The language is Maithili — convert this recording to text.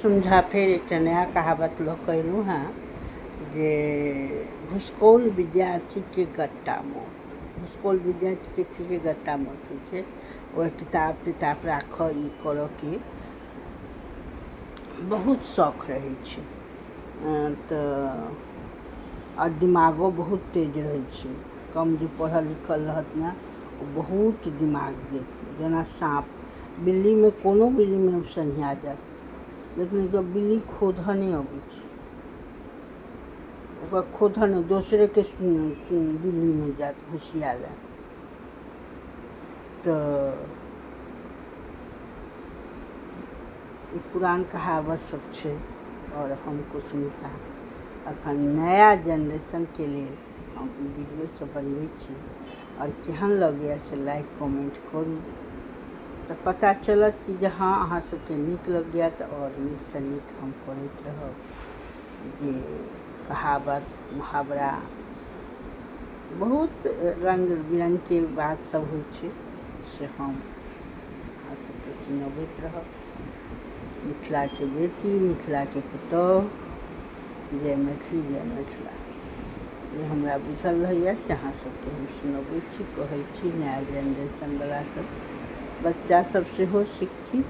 सुमझा फेर एकटा नया कहावत लऽ कऽ एलहुँ हेँ जे भुसकौल विद्यार्थीके गट्टा मोट। भुसकौल विद्यार्थीके ठीके गट्टा मोट होइ छै। ओकरा किताब तिताब राखऽ ई करऽके बहुत शौख रहै छै, तऽ आओर दिमागो बहुत तेज रहै छै। कम जे पढ़ल लिखल रहत ने, ओ बहुत दिमाग देत। जेना साँप बिल्लीमे, कोनो बिल्लीमे ओ सन्हिया जायत, लेकिन जब बिल्ली खोधऽ नहि अबै छै, ओकरा खोधऽ नहि, दोसरेके बिल्लीमे जायत घुसिया लए। तऽ ई पुरान कहावत सब छै। आओर हम कुसुम झा अखन नया जेनरेशनके लेल हम ई वीडियो सब बनबै छी। आओर केहन लगैए से लाइक कमेंट करू, तऽ पता चलत कि जे हँ अहाँ सबके नीक लगैए, तऽ आओर नीकसँ नीक हम करैत रहब। जे कहावत मुहावरा बहुत रङ्ग बिरङ्गके बात सब होइ छै, से हम अहाँ सबके सुनबैत रहब। मिथिलाके बेटी, मिथिलाके पुतोहु, जय मैथिली, जय मिथिला। जे हमरा बुझल रहैए से अहाँ सबके हम सुनबै छी, कहै छी। नया जेनरेशनवला सब बच्चा सब सेहो सीखथिन।